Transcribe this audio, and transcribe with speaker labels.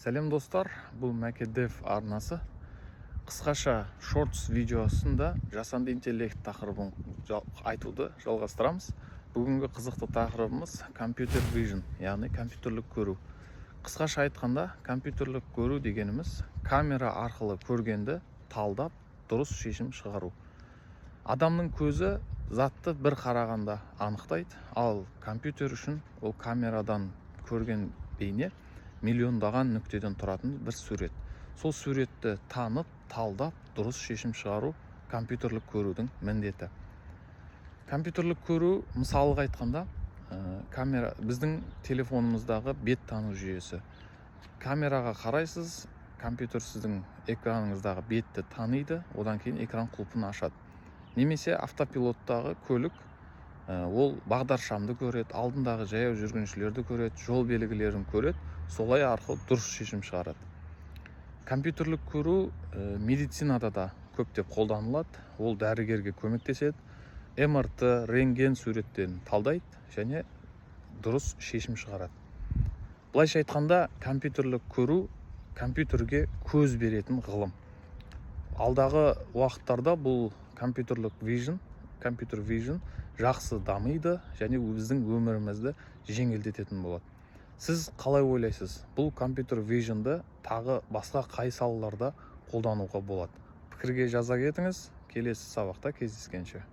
Speaker 1: Сәлем, достар! Бұл Мәке Дев арнасы. Қысқаша шортс видеосында жасанды интеллект тақырыбын айтуды жалғастырамыз. Бүгінгі қызықты тақырыбымыз computer vision, яғни компьютерлік көру. Қысқаша айтқанда, компьютерлік көру дегеніміз – камера арқылы көргенді талдап, дұрыс шешім шығару. Адамның көзі затты бір қарағанда анықтайды, ал компьютер үшін ол камерадан көрген бейне миллиондаған нүктеден тұратын бір сурет. Сол суретті танып, талдап, дұрыс шешім шығару – компьютерлік көрудің міндеті. Компьютерлік көру, мысалға айтқанда, камера, біздің телефонымыздағы бет тану жүйесі. Камераға қарайсыз, компьютер сіздің экраныңыздағы бетті таниды, одан кейін экран құлпын ашады. Немесе автопилоттағы көлік, ол бағдаршамды көреді, алдындағы жаяу жүргіншілерді көреді, жол белгілерін көреді, солай арқылы дұрыс шешім шығарады. Компьютерлік көру медицинада да көптеп қолданылады. Ол дәрігерге көмектеседі, МРТ, рентген суреттерін талдайды және дұрыс шешім шығарады. Былайша айтқанда, компьютерлік көру – компьютерге көз беретін ғылым. Алдағы уақыттарда бұл компьютерлік vision, computer vision жақсы дамиды және біздің өмірімізді жеңілдететін болады. Сіз қалай ойлайсыз, бұл computer vision ды тағы басқа қай салаларда қолдануға болады? Пікірге жаза кетіңіз. Келесі сабақта кездескенше!